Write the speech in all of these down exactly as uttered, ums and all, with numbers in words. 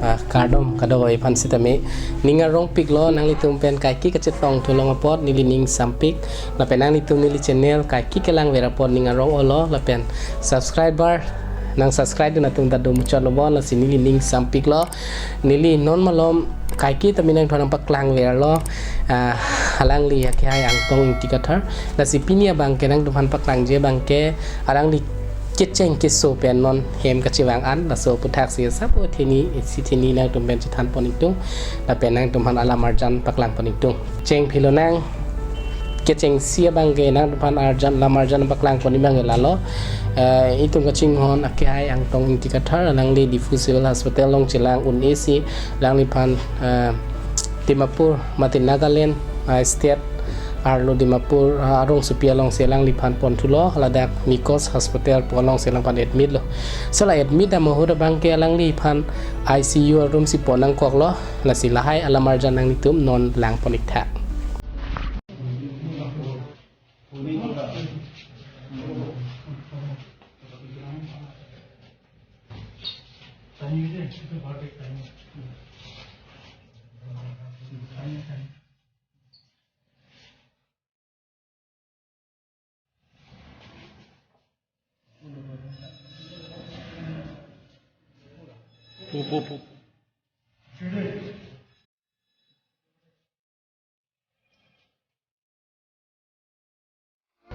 Ah, kardom, kardom aphan sitame. Ning arongpiklo, nanglitum pen kaike kachetong thu long apot, neli ning sampik. Lapen nanglitum neli channel kaike kelang ver apot ning arong-olo, lapen subscriber, nang subscribe dun atum ta do muchotlo bon, lasi neli ning sampiklo. Neli non malom kaike tame nangthan nangpaklang verlo, ah, alangli akehai Angtong Ingti Kathar. Lasi pini abangke nangtumphan paklangji abangke alangli kecheng keso pen non hem kachevang an, laso aputhaksi asap o theni, isi theni nangtum pen chethanpon ingtung, lapen nangtumphan alam arjan paklangpon ingtung. Chengphilonang, kechengsi abangke nangtumphan arjan, lam arjan paklangpon abangke lalo. Eh, itum kachinghon akehai Angtong Ingti Kathar, alangli Diphu Civil Hospital along chelang un-esi, alangliphan, eh, Dimapur mate Nagaland, ah, state arlo Dimapur, ah, arongsopi alongsi alangliphan pon thulo, ladak Nikos Hospital pu alongsi alangphan admit lo. So la admit dam ahut abangke alangliphan I C U room si pon nangkoklo, lasi lahai alam arjan nanglitum non langpon iktha.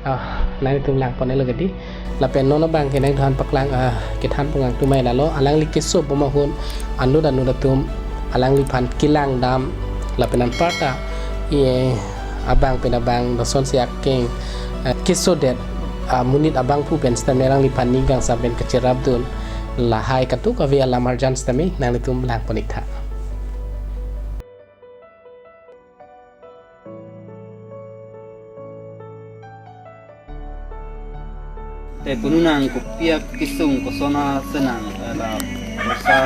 Ah, nangtum langpon-elo kedi. Lapen non abangke nangthan paklang, ah, kethan pung angtumai lalo. Alangli keso bom ahut, anut anut atum alangliphan kelang dam. Lapen anparta, eh, abang pen abang, lasonsi akeng, eh, kesodet, ah, monit abangphu pen sitame alangliphan ning kangsam pen kacherapdun. Lahai katuk ave alam arjan sitame nanglitum langpon iktha. Te pununang kopi akesung kosona senang, eh, la poisa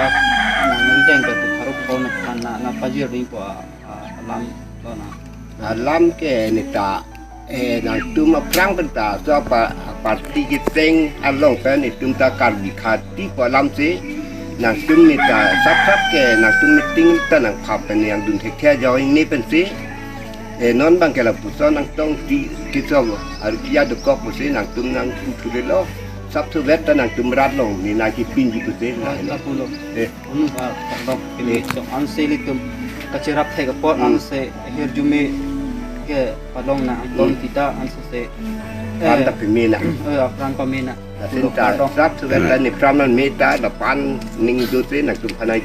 nang rideng ke tu haruk kau na, na, na pajir ding po, ah, ah, alam lo na. Alam ke neta, eh, nangtum aphrang penta, so apa, party kecheng along pen itum ta Karbi Khati pu alamsi, nangtum neta sap sap ke, nangtum meeting ta nangphap pen nangdun thekthe ajoine pensi, eh, non abangke lapuson Angtong Ingti keso, arpia dokok pusi nangtum nangpu thulelo, sap suvet ta nangtum rat long, nina kipinji pusi, na, lapulo. Eh. Unu, ah, pardon, pini, eh, so, ansi ilitum kacherap thek apot, hmm, ansi hirjume ke padong na, hmm, Angtong Ingti ta, ansi se, apran, eh, ta pamena. Eh, apran pamena. Lason ta, pardon, sap suvet ta ne apran pamena ta, lapen ning dote nangtum phanai.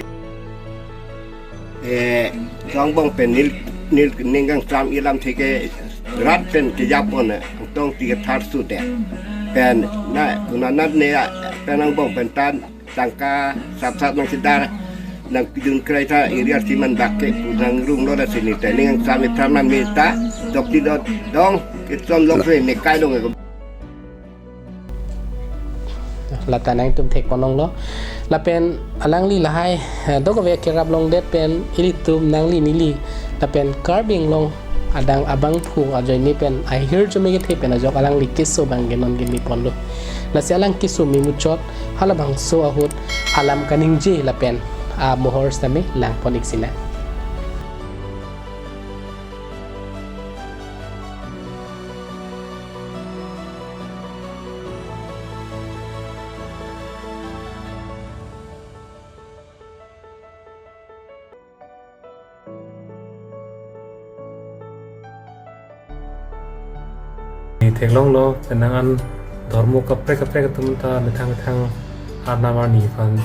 Eh, so angbong pen neli, neli ning kangsam ilam theke rat pen kejapon, eh, Angtong Ingti Kathar sudet. Pen, na, kunanat ne, pen angbong pen tan, tangka sap sap nangchedar, nangpidun krai ta area siman bak ke pu nangrung lo, lasi neta ning kangsam apran pamena ta, dok di dok dong, keson lok re ne kai dong e. Lata nangtum thekpon longlo. Lapen alangli lahai, eh, dok ave kerap longdet pen ilitum nangli neli. Lapen Karbi Anglong adang abangphu ajoine pen ahirjume kethe pen ajok alangli keso abangke non gini ponlo. Lasi alang keso memuchot, halabangso ahut alam kaningje lapen amohor sitame langpon iksina. Ne theklonglo, penang an dhormo kaprek kaprek atum ta methang methang arnam arni aphan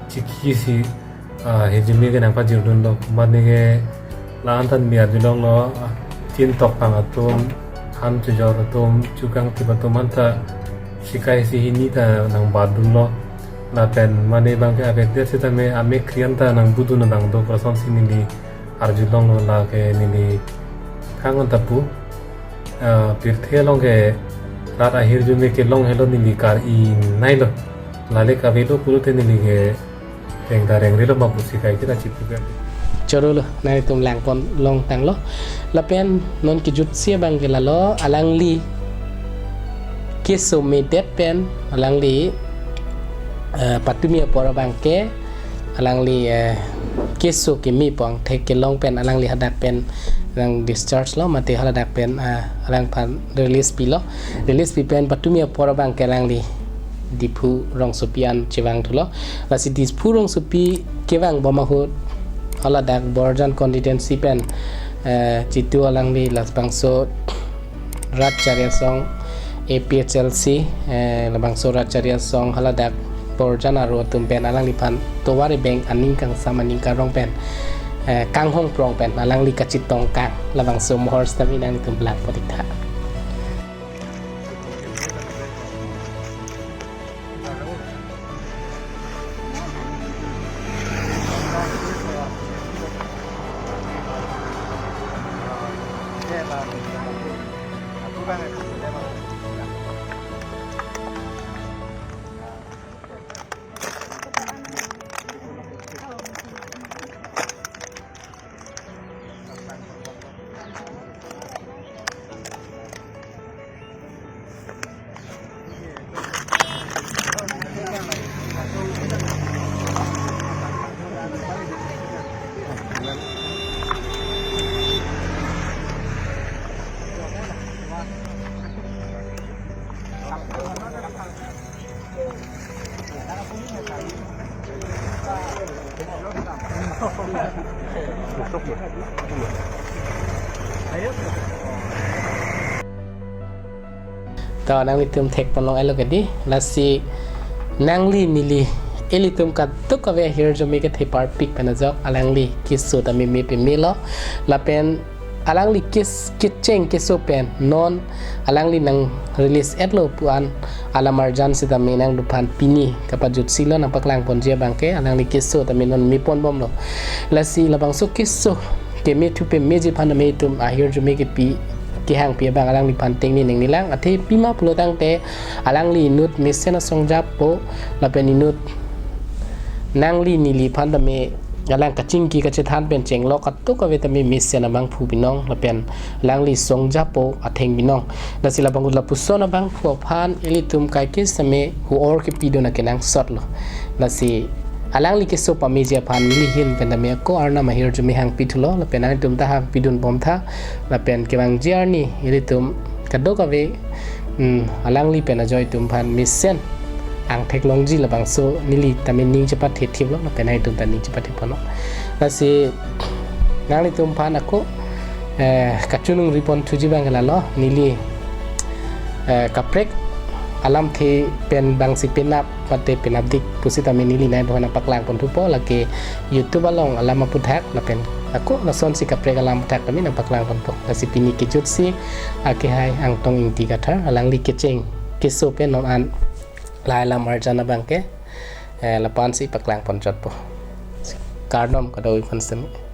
chikisi, ah, hirjume ke nangpajirdunlo, komatne ke la-an ta neli arjulonglo, ah, chin tokpang atum, han chojor atum, chukangtip atum anta sikaisi hini ta nangbatdunlo. Lapen mane abangke avedetsi tame amek kri-an ta nangbudun abang do, lasonsi neli arjulonglo, lake neli khang anta pu, ah, pirthe along ke rat ahirjume kelong helo neli kar-i nailo. Lale kavelo pulote neli ke reng ta rengrelo ma pusi kaike ta chipu ke. Choro lo, nangtum langpon longtanglo. Lapen non kejutsi abangke lalo, alangli keso medet pen alangli, eh, patumi apor abangke alangli, eh, keso keme pu angthek kelong pen alangli hadak pen alang discharge lo, mate haladak pen, ah, alangphan release pilo. Release pi pen patumi apor abangke alangli Diphu rongsopi an chevangthulo. Lasi Diphu rongsopi kevangbom ahut haladak Borjan constituency pen, eh, jitu alangli labangso Rat Chari Asong A P H L C, eh, labangso Rat Chari Asong haladak Borjan aro atum pen alangliphan tovar ebeng aning kangsam aning karong pen, eh, kanghong prong pen alangli kachetongkang labangso mohor sitame nanglitum lang potik tha. To nanglitum thekponlong elo kedi, lasi nangli neli ilitum kadokave ahirjume kethe parpik pen ajok alangli keso tame me pemelo, lapen alangli kes-, kecheng keso pen non alangli nang release etlo pu an alam arjan sitame nangtumphan pini kapajutsi lo, nangpaklang ponji abangke alangli keso tame non meponbomlo. Lasi labangso keso keme thu pemeji aphan tame itum ahirjume kepi kehangpi abang alangliphan tengne ningnilang, athe pima pulo tangte alangli inut mesen asong japo lapen inut nangli neli aphan tame alang kachingki kachethan pen chenglok kadokave tame mesen abangphu binong lapen alangli song japo atheng binong. Lasi labang ut lapuson abangphu aphan ilitum kaiketa tame hu-or kepidun akenangsotlo. Lasi alangli keso pameji aphan neli ahin pen tame ako arnam ahirjume hangpithulo lapen nangtum ta hangpidunbom tha lapen kevangji arni ilitum kadokave, hmm, alangli pen ajoitum aphan mesen angthek longji labangso neli tame ning chepathe thiplo lapen nangtum ta ning chepathe ponlo. Lasi nanglitum aphan ako, eh, kachiningri ponthuji abang lalo, neli, eh, kaprek alamthe pen bangsi penap mate penapdik pusitame neli nangtumphan nangpaklang ponthupo, lake YouTube along alam aphuthak lapen ako lasonsi kaprek alam aphuthak tame nangpaklang ponpo. Lasi pini kejutsi akehai Angtong Ingti Kathar alangli kecheng keso pen non an lahai alam arjan abangke, eh, lapu-ansi paklang ponchotpo. Kardom kadokave aphan sitame.